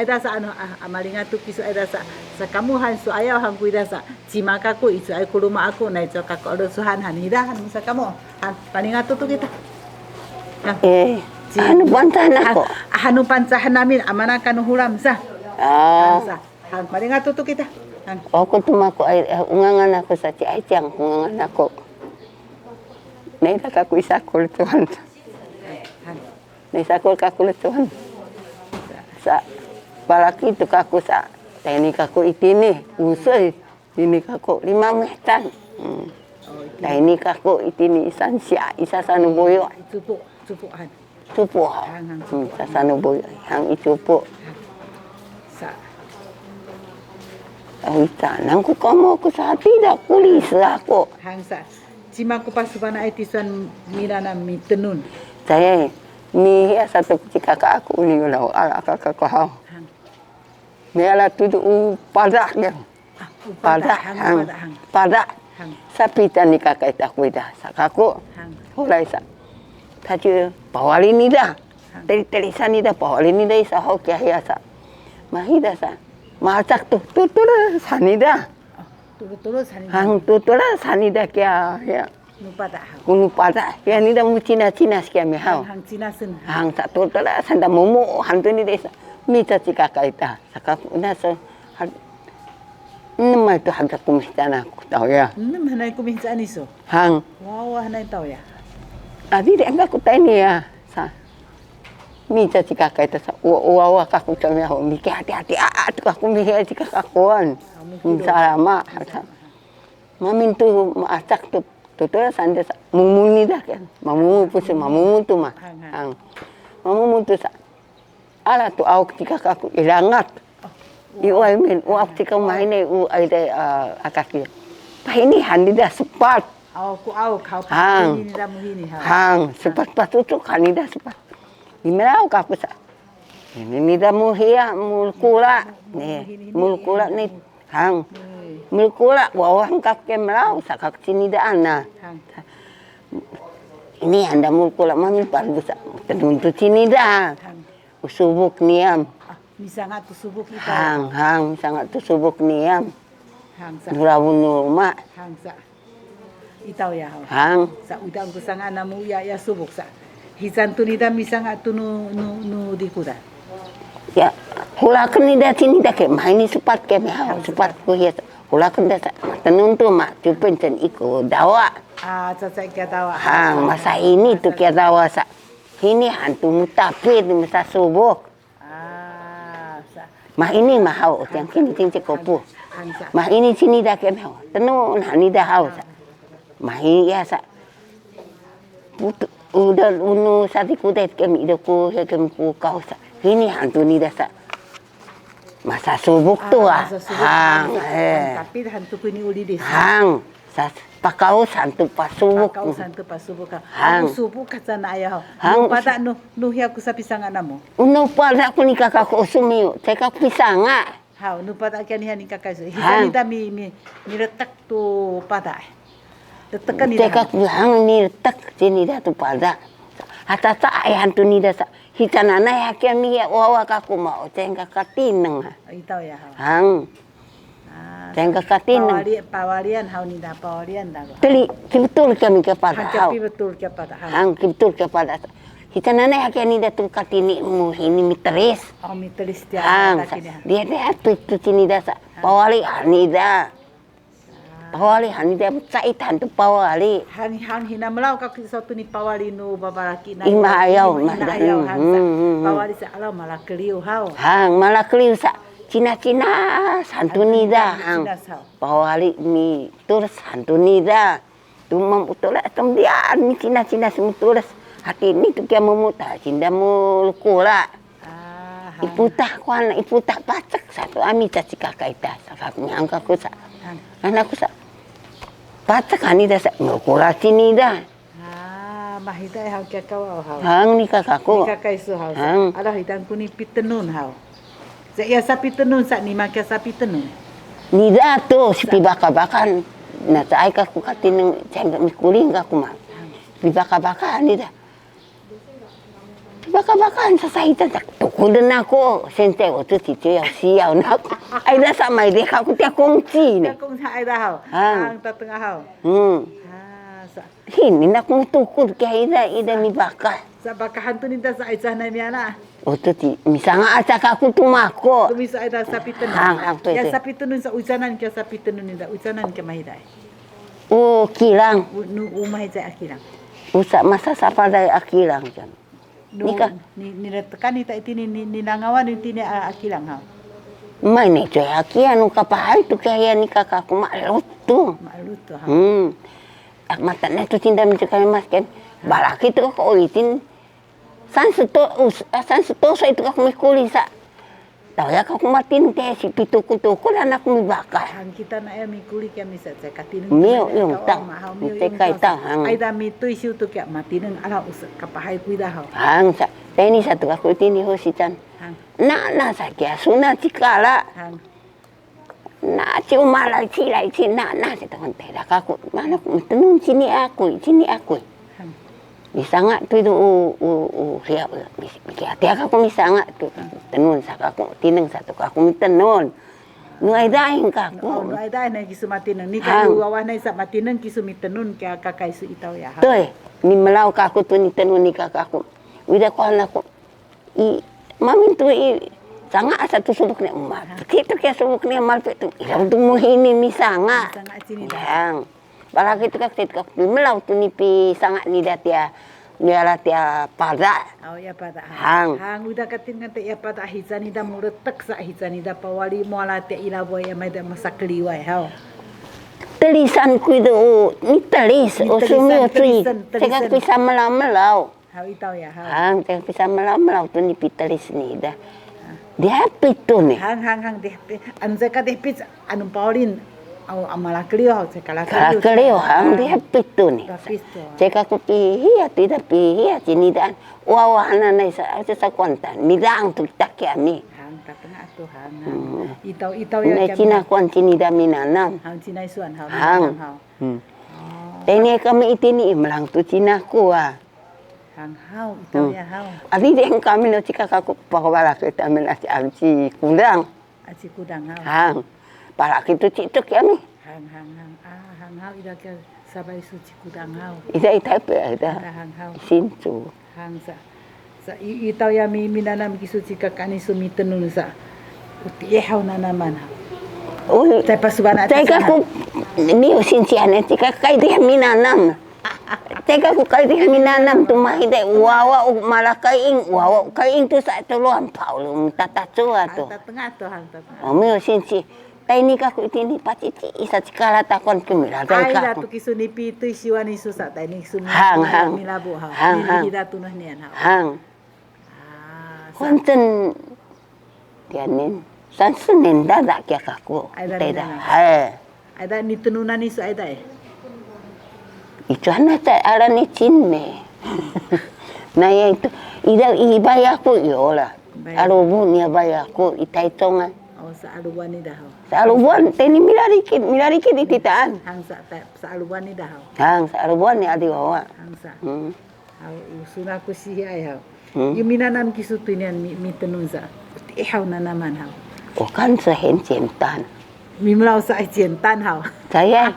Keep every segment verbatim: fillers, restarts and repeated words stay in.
Ayda sa anu, a, a, malingatu kisu ayda sa, sa kamu han su ayaw han ku ida sa, cima kaku, isu ay ku luma aku, na isu kaku alu su han, han ida han sa kamu, han, malingatu tu kita. Han. Eh, ci-, anu pancahan han, aku. Anu pancahan amin, amana kanu hulam sa. Ah. Han sa, han, malingatu tu kita. Han. Aku tu maku ay, eh, ungangan aku sa ci ay ciang, ungangan aku. Na ida kaku isa ku letuhan. Han. Ni sakul kaku letuhan. Sa, palaki tu kaku sa, tayni kaku itini, usuy, ini kaku lima metan. Hmm. Tayni kaku itini isan sia, isa sanu boyo. Cupu, cupu han. Cupu han. Hang, hang, hmm, cupu. Sa sanu boyo, hang i cupu. Sa. Awita, nangku kamu ku sa tidak kulis aku. Hang sa. Cima ku pasubana ay tisan milana mitenun. Saya, ni ya satu cikaka aku ni ulau ala kaka kohau. Hang. Ni ala tudu u padah ya. Ah, u padah, padah, hang, hang. Padah, hang. Padah. Hang. Sapi tani kaka ita ku ida, sakaku. Hang. Hulay sa. Tacu pawali nida. Hang. Teli-teli sanida pawali nida isa hau kia hiasa. Mahida sa. Macak tu, tu, tu, sanida. Tulus-tulus han. Hang, tulus-tulus han ida kia, ya. Nu padah hang. Kunu padah, ya, nida mu cina-cina sikia mi hau. Hang, hang cina sen. Hang, sa tulus-tulus han da mumu, han tu nida isa. Mica cikaka ita, saka na so, han, nem itu han ka kumih cana ku tau ya. Nem hanay kumih cana isu. Hang. Wawa hanay tau ya. Adi de angka ku tau ini ya, sa. Mica cikaka ita sa, wa, wawa kaku cana ya, ho, miki hati-hati, a, a, tu kaku mihi cikaka kuan. Salama, sa. Mamin tu maacak tu, tu, tu, sanda sa, mumu nida kan. Mamumu pusu, mamumu tu ma. Hang, hang. Hang. Mamumu tu sa. Ala tu auk cikaka ku ilangat. Oh. Iway min, u auk cikaka mahine, u ay day, ah, akaki. Pahini han nida sepat. Oh, ku auk, hau hang. Pahini nida muhini, ha. Hang, sepat patucuk han nida sepat. Imelaw kaku sa. Ini nida muhiya, mulkula. Ni, mulkula ni. Hang. Mulkula, wawah kak kemlau, sakak cinida ana. Hang. Ini anda mulkula mami pardusa. Tenuntu cinida. Hang. Usubuk niam. Ah, misanga tu subuk ita. Hang, hang, misanga tu subuk niam. Hang, sa. Dura bunul ma. Hang, sa. Itaw ya, haw. Hang. Sa, uda ku sanga namu ya, ya subuk sa. Hisan tu nida misanga tu nu, nu, nu dikuda. Ya, hulaken nida cinida ke, mahini sepat ke me, haw, sepat ku ya. Hulaken da sa, tenun tu ma, cupen cen iku dawa. Ah, caca kia dawa. Hang, masa ini tu kia dawa sa. Hini hantu mutapit, masa subuk. Ah, sa. Mah ini mah haw, tiang kini cing cik kopu. Hang sa. Mah ini cinida ke mah haw. Tenun hanida haw sa. Mah ini ya sa. Put-, udah unu sati kudet kami ida ku, he kami ku kau sa. Ini hantu nida sa. Masa subuk tu ah. Masa subuk hang, eh. Tapi hantu ku ini uli di sa. Hang. Sa, pakaus hantu pasubuk. Pakaus hantu pasubuk ka. Hang. Subuk ka cana ayaw. Hang. Nu pada nu, nu hiya ku sapisanga namu. Nu pada ku ni kaka ku usumi, teka ku pisanga. Haw, nu pada kiya ni hani kaka su. Hang. Hisan ita mi, mi, mi letek tu pada. Letek kan ita. Teka ku hang ni letek cinida tu pada. Hata sa ay hantu nida sa. Hicananay hakian miya wawa kaku ma, o cengka katineng. Itaw ya, ha. Hang. Ah, cengka katineng. Pawali, pawalian haw nida, pawalian da. Teli, kibetul kami kepada haw. Kibetul kepada haw. Hang, kibetul kepada. Hicananay hakian nida tu katini mu hini miteris. Oh, miteris dia. Hang, dia dia tu, tu cinida sa. Pawali hanida. Pawali hanida, caitan tu pawali. Hang, hang hina melaw ka kiso tu ni pawali nu babalaki na. Ima ayaw, hina ayaw hang sa. Pawali sa alaw malakeliw haw. Hang, malakeliw sa. Cina-cina santu nida hang. Pawali mi tur santu nida. Tu mamutula tum dia mi cina-cina semutulus. Hati ni tu kia mumuta cinda mulukula. Ah, hang. Iputah kuan, iputah pacek satu ami cacikaka ita. Sakak nyangka ku sa. Hang. Anak ku sa. Pacek ani da sa, ngukula sini da. Ah, mahita haw kia kawa haw. Hang ni kakaku. Ni kaka isu haw. Hang. Ada hitan kuni pitenun haw. Sa iya sapitenun sa ni makia sapitenun. Ni da tu si pibaka-bakan. Na caay kaku katineng cengga mikuling kaku ma. Pibaka-bakan ni da. Baka-bakahan sa sa ita, tak tukulen aku. Sente, o, tu, ti, ti, ya, siyaw na aku. Ay, da sa, may, de, kaku, tiya, kongci, ne. Tiya, kongci, ay, da, haw. Hang. Hang, tatengah, haw. Hmm. Ah, sa. Hini, nak, mutukul, kaya, ida, ida, mibakah. Sa, bakahan tu, nita, sa, ay, sa, na, miyana. O, tu, ti, misanga, asa, kaku, tu, mako. Tu, misa, ay, da, sa, pitenun. Hang, hang, tu, ya, tu. Sa, pitenun, sa, ucanan, kaya, sa, pitenun, nita, ucanan, kaya, mahida. O, kilang. U, nu, umah, ay, sa, akilang. Usa, masa, sa, paday, akilang, kan. Nu, nika. Ni, niletekan ita itini, ni, ninangawan itini a, a kilang, haw. May ni, coy, aki anu kapahay tu kaya ni kakaku malut tu. Malut tu, haw. Hmm. Ak mata na tu cinta mencekal mas kan. Balaki tu ko itin. San seto, us, ah, san seto sa itu kaku mikuli sa. Tawya kaku matineng te, si pituku-tuku dan aku mibakah. Hang kita na ya mikuli kaya misa cai katineng. Miyo, yung tang. Miyo, yung tang. Ay, da mituy siyu tu kaya matineng, ala usa kapahay ku ida, haw. Hang, sa, teni sa tu kaku tini ho si can. Hang. Na, na, sa kaya suna cikala. Hang. Na, ci umalay, ci lay, ci na, na, si tuhan te, da kaku, mana ku, tenun cini aku, cini aku. Hang. Misanga tu itu u, u, u, siya, u, mis, mis, tiya, tiya kaku misanga tu, tenun sa kaku, tineng sa tu kaku mitenun. Nu ay daing kaku. Oh, nu ay daing na kisu matineng. Ni kayu wawa na isa matineng kisu mitenun kaya kakay su itaw ya, ha. Tuy, ni melaw kaku tu ni tenun ni kakaku. Wida ko anak ko. I, mamin tu i, sanga asa tu subuk ni umal. Kitu kaya subuk ni umal tu, ilaw tu muhini misanga. Misanga cini da. Yang. Balaki tu kak, tit kak, pimelaw tu ni pisanga ni da tiya, ni ala tiya pada. Oh, ya pada. Hang. Hang, uda katin kan te ya pada hica ni da muletek sa hica ni da pawali mo ala tiya ilaboy ya may da masakeliway, haw. Telisan ku itu, ni telis, ni o telisan, sumi o tui. Telisan, telisan. Cekak pisa melaw-melaw. Haw, itaw ya, haw. Hang, cekak pisa melaw-melaw tu ni pitelis ni da. Dihapit tu ni. Hang, hang, hang, dihapit. Anu cekak dihapit. Anu paulin, au, a malakeliw, au, cekala keliw. Kalakeliw, hang, dihapit tu ni. Dihapit tu. Cekak ku pihiya, tidak pihiya, cini daan. Wawa, hana, nai, sa, sa, sa, kuanta. Nidang tu kita kiami. Hang, tatengah tu, hang, hang. Hmm. Itaw, itaw ya, nai, kiami. Cina kuan, cini da minanam. Hang, cina isuan, hang, hang. Minanam, hang. Hmm. Oh. Teni kami itini, melang tu cina kua. Hang, haw, itaw ya, haw. Adi deng kami no cika kaku, pawala kita mina ci, ci kudang. Aci kudang, haw. Hang. Palaki tu ci tuk ya mi. Hang, hang, hang. Ah, hang, haw, ida ke sabay su ci kudang, haw. Ida, ida pe, ida. Ida, hang, haw. Isin tu. Hang sa. Sa, i, itaw ya mi, minanam kisu cika kani su mitenun sa. Uti, eh, haw nanaman, haw. Oh, cai pasubana, cai kaku, ni usin ci ane, cika kai dia minanam. Teka ku kaying minanam tu mahide, wawa u malakaying, wawa u kaying tu sa tuluan paulum tatacuwa tu. Hang tatengah tu, hang tatengah. O miyo sinsi, tayni kaku itini pacici, isa cikala takon kumira, teka ku. Ay, datu kisu ni pituy siwa ni susa, tayni kisu ni. Hang, hang. Milabu, ha. Hang, hang. Ni datu nah nian, ha. Hang. Ah, sa- Kuancen, tiyanin, sansunin dada kiya kaku. Ayda tayda. Nina. He. Ayda nitenunan isu ayda, eh. Icuhan na ca ala ni cine. Naya itu, ida i bayaku yola. Bayaku. Alubu niya bayaku i Taycongan. O, sa alubuan ni dahaw. Sa alubuan, tayni milarikit, milarikit i titaan. Hang sa, ta-, sa alubuan ni dahaw. Hang sa alubuan ni adiwawa. Hang sa. Hmm. Haw, u suna ku sihi ay haw. Hmm. Yu minanam kisu tuynian mi, mitenun sa. Ti haw nanaman haw. O kan sehen cientan. Mimlaw sa ay cientan haw. Saya,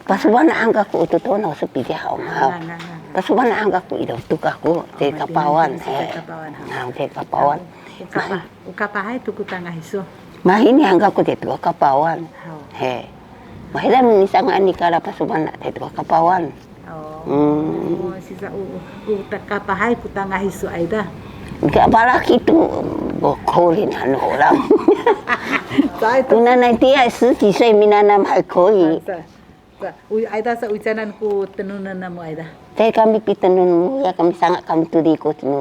pasuban angga ku ututo no sepidi haw haw. Nga, nga, nga, nga. Pasuban angga ku ido tu kaku, te kapawan, he. Te kapawan haw. Nga, te kapawan. U kapa, u kapahay tu ku tangah isu. Mahini angga ku te tu kapawan. Haw. He. Mahila minisang ani kala pasuban na te tu kapawan. O. Hmm. O, sisa u, u, u, ta-, kapahay ku tangah isu ayda. Nggak apalagi tu bokolin anu orang. Sa itu. Una na itiya 十几岁 minanam hay koy. Sa, sa, u, ayda sa ucanan ku tenunan namu ayda. Te kami pitenun mu ya kami sangat kami tu dikut nu.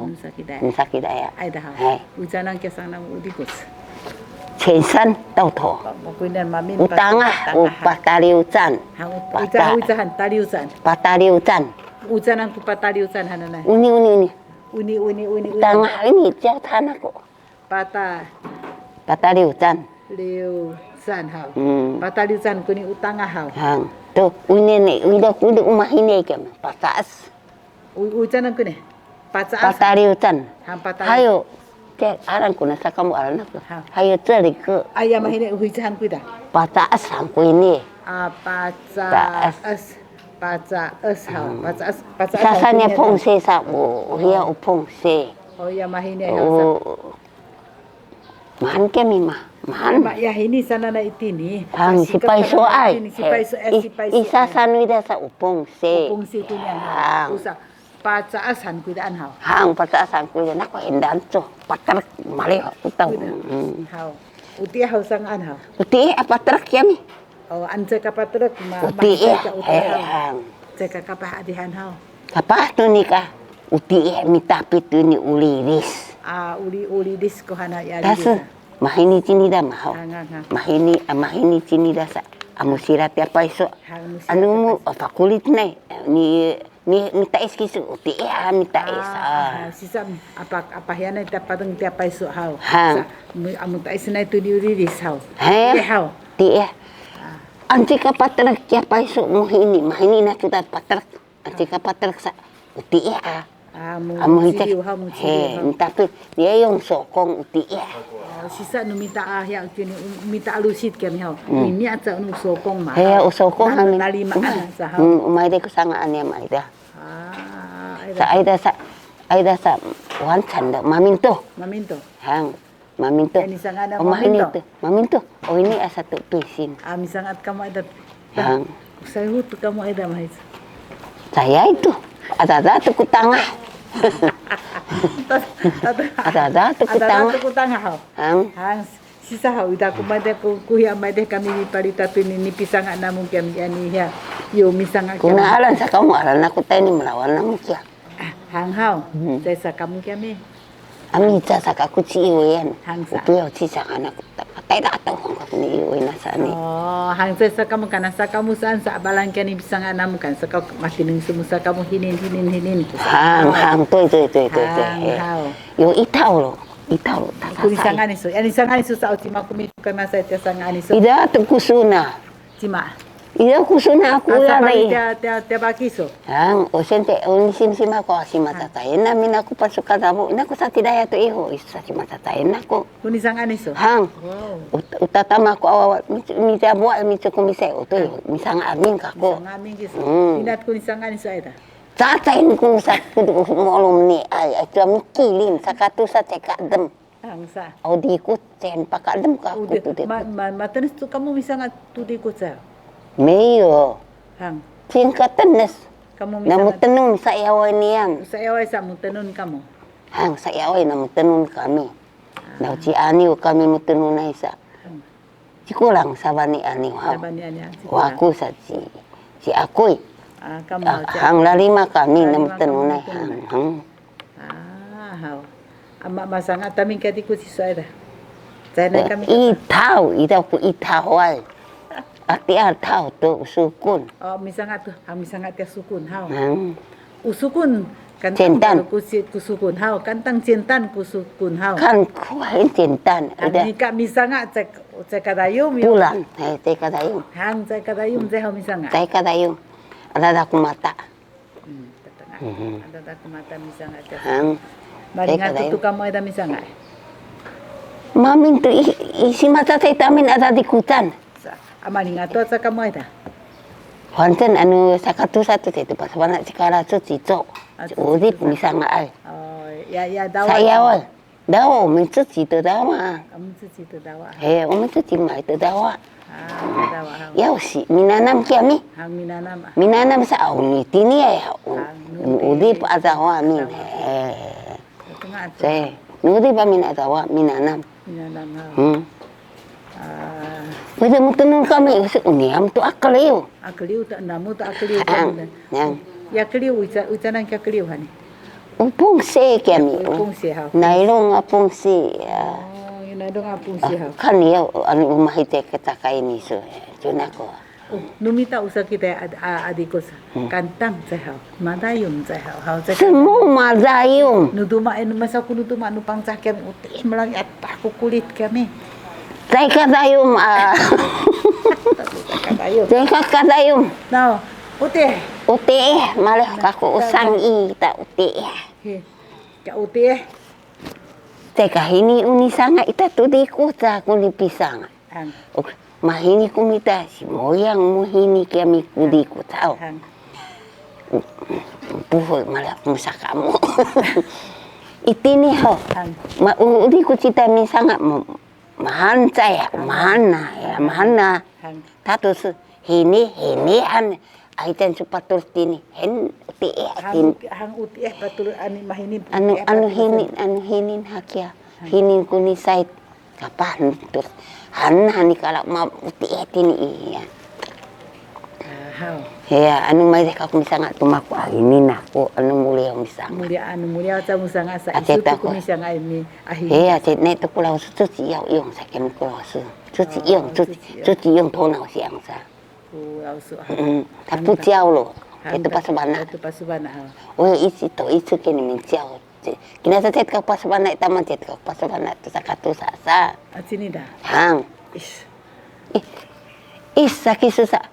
Nusa Kidaya. Nusa Kidaya. Ayda ha. He. Ucanan kiya saan namu u dikut. 全山到頭. Utangah, u pataliucan. Ha, u-, uca-, ucahan, taliucan. Pataliucan. Ucanan ku pataliucan hananay. Uni, uni, uni. Uni, uni, uni, uni. Utangah ini, 教他那个. Pata. Pataliucan. Liucan haw. Hmm. Pataliucan kuni utangah haw. Hang. Tu, uni ni, uni, uni umah ini kem. Patas. U-, ucanan kuni. Paca'as. Pataliucan. Hayu, te aran ku na sakamu aran aku. Hayu, celiku. Aya, mahini uhicahan ku ita. Paca'as han ku ini. A, paca'as. Paca'as haw. Paca'as, paca'as. Sasane pongse sa, o, hiya o pongse. O, ya, mahini haw sa. Maan kami mah, maan. Ma, ya, hini sanana itini. Hang, sipayso ay. Sipayso ay, sipayso ay. Isa sanuida sa o pongse. O pongse tu niyan haw. Usa, paca'as han ku idaan haw. Hang, paca'as han ku idaan. Naku hindan to. Patrek mali haw. Utaw. Haw. Uti haw sangaan haw. Uti a patrek kami. O, anca ka patrek, ma, uti, ma, eh, uti, eh, haw. Hang. Ceka kapah adihan haw. Kapah tu nika, uti, eh, mitapit tu ni ulilis. A, uli, ulilis ko hana ya. Tasa, lilis, ah. Mahini cinida mah haw. Hang, hang, hang. Mahini, ah, mahini cinida sa. Amu sirat ya payso. Hang, amu sirat. Anu mu, apa kulit ne. Ni Ni, mita'is kisu, uti, iya, mita'is. Ah, ah, sisa, apa, apa hiyanay ta padeng tiya payso haw. Hang. Sa, mu, amu ta'is nay tu ni ulilis haw. He. Iya haw. Ti, iya. Ah. Anci ka patrek tiya payso, muhini, mahini na kita patrek. Anci ka patrek sa, uti, iya. Ah, mu, amu hicek. Muciliw haw, muciliw haw. He, tapi dia yung sokong uti, iya. O, sisa nu mita a, ya, kini, mita a lusit kami haw. Hmm. Ini aca nu sokong mah. He, u sokong kami. Nalimaan sa haw. Hmm, umay de ku sangaan ya, umay de. Ah, sa ayda sa, ayda sa, wancan da, maminto. Maminto. Hang, maminto. Ini sangaan. O, maminto. Maminto. O, ini asa tu pisin. Ah, misangaat kamu ayda. Hang. Saya itu kamu ayda mah itu. Saya itu. Ada-ada tu kutangah. Ada-ada tu kutangah. Ada-ada tu kutangah haw. Hang. Hang. Sisa haw, ita ku made ku, ku hiya made kami mipalita tu ni, ni pisanga namu kiya, ni hiya. Yo, misanga kiya. Kuna alan sa kamu alan aku tani melawan namu kiya. Ah, hang haw. Hmm. Saya sa kamu kiya mi. Ami sa sa kaku ci iwen. Hang sa. Upi yo ci sa kana ku ta, tay da atau hang kaku ni iwen asa ni. O, hang saya sa kamu kana sa kamu saan sa abalan kiya ni pisanga namu kan sa kaku matining sumu sa kamu hinin, hinin, hinin. Hang, hang, tu, tu, tu, tu, tu. Hang haw. Yo, itaw lo. Itaw, tata. Kuni sangan isu. Ani sangan isu sa ucima kumi kama sa tia sangan isu. Ida tu kusuna. Cima. Ida kusuna aku ya dai. Tia, tia, tia baki isu. Ang, o sente, o nisim sima ko sima tatayen na mina ku pasuka tabu. Na ku sa tidaya tu iho, isu sa sima tatayen na ku. Kuni sangan isu. Hang. Wow. Ut-, utatama ku awawa, mi, mi tia buat, mi cukup mi se, utu, mi sangan amin kako. Mi sangan amin kisu. Hmm. Inat kuni sangan isu aida. Cacay ku sa kudu molom ni ay, ay, tua mikilim, sakatu sa cekadem. Angsa. Au di ku cen pakadem ka kudu de. Ma, ma, matenes tu kamu misangat tu di ku sa. Meyo. Hang. Cingka tenes. Kamu misangat. Namu tenun sa yaway niyam. Sa yaway sa mu tenun kamu. Hang, sa yaway namu tenun kami. Ah. Nau ci aniw kami mu tenun ay sa. Hang. Cikulang sabani aniw haw. Sabani aniw, cikulang. Waku sa ci, ci Akuy. Ah, kamu, ah, ci Akuy. Hang lalima kami. Lalima nem tenunay kami hang, hang. Ah, haw. Ama masanga tamin kati ku ci suay da. Cayna kami. Itaw, itaw ku itaw ay. Ati ataw tu sukun. Oh, misanga tu, ah, misanga tia sukun haw. Hang. Usukun, kantang. Cintan. Baru ku si-, ku sukun haw, kantang cintan ku sukun haw. Kan kuain cintan. Nika misanga cek, cek kadayum, yo. Pulang, eh, cek kadayum. Hang, cek kadayum, cek haw misanga. Cek kadayum. Ada dak mata. Hmm, tetengah. Mhm. Ada dak mata misanga cek. Hang. Malingat tu kamu ada misanga. Mamin tu i-, isi mata teh tamin ada di kutan. Sa, a malingat tu sa kamu ay ta? Wanten anu sakatu satu teh tu pas wana cikara tu cico. Ah, udip misanga ay. Oh, ya, ya, dawa. Saya wal. Dawa, 我们自己的 dawa. Kamu 自己的 dawa. He, 我们自己买的 dawa. Ah, dawa. Ya, si, minanam kiya mi. Hang minanam, ah. Minanam sa, au ni tini ya, ya. Hang, nu udip a dawa min. He. Tengah tu. Saya, nu udip a min a dawa, minanam. Minanam, ha. Hmm. Ah. Pwede mu tenun kami, kasi uniam tu akaliw. Akaliw, ta, namu tu akaliw. Hang, hang. Ya akaliw, uca, uca nang kia akaliw, hani. Upungsi kami. Upungsi, ha. Nailong a pungsi, ya. Oh, ya, nailong a pungsi, ha. Kan ya, anu, umah ite kita kaini su, ya. Cuna ko. Oh, nu mita usa kita ad-, a-, adiko sa. Hmm. Kantang cai haw. Madayum cai haw. Haw cai. Semu kantang. Madayum. Nu duma, eh, nu masa ku nu duma, nu Pangcah kami, utih melagi atah ku kulit kami. Cai kadayum, ah. Cai kadayum. Cai kadayum. Nau, utih. Utih, malih kaku usang i ta utih. He. Ka uti eh. Teka hini uni sanga ita tu diku ca ku ni pisanga. Ang. Ok, mahini ku mita si moyang muhini kiami ku diku ca. Ang. Puhoy mala musakamu. Itini ho. Ang. Ma u diku cita misanga mu. Mahan saya, mahan na, ya, mahan na. Hang. Tatus hini, hini han. Aitan su patur tini, hen uti eh, hang, tin. Hang uti eh patur ani mahini. Anu, eh, anu patur hini, sen. Anu hinin hakia. Hang. Hinin kuni sait. Kapah nutur. Han, hani kala ma uti eh tini iya. Hau. Iya, anu mairih kaku misanga tumaku ahini naku anu mulia misanga. Mulia anu mulia ca musanga sa. Ate isu tuku misanga ini ahini. Iya, ate ne tuku lausu cuci iyong sa kami ku lausu. Cuci iyong, cuci iyong tonau siang sa. Ku lausu. Tapu ciau lo. Itu pasubana. Itu pasubana. Oh, isi to, isi kini min ciau. Kina sa cet ka pasubana, taman cet ka pasubana tu sakatu sa sa. Acini da. Hang. Is. Ih, ih, saki susa.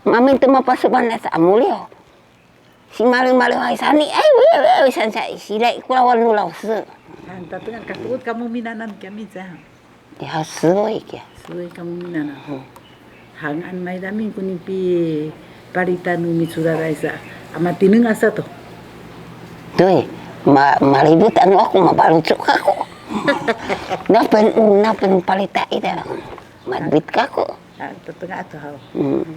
Mamin tu mapasuban asa amulio. Si maling maling hai sani, eh, wih, wih, wih, san sa, sila ikulawan nu lausu. Hanta dengan katuut kamu minanan kami sa. Ya, suwi kia. Suwi kamu minanan. Hmm. Hangan mai damin kuni pi palitan nu micuraray sa. Ama tineng asa to. Tuy, ma, malibut anu aku, mabalucuk aku. Napen, napen palita ida. Madbit kaku. Ah, tetengah tu hau. Hmm.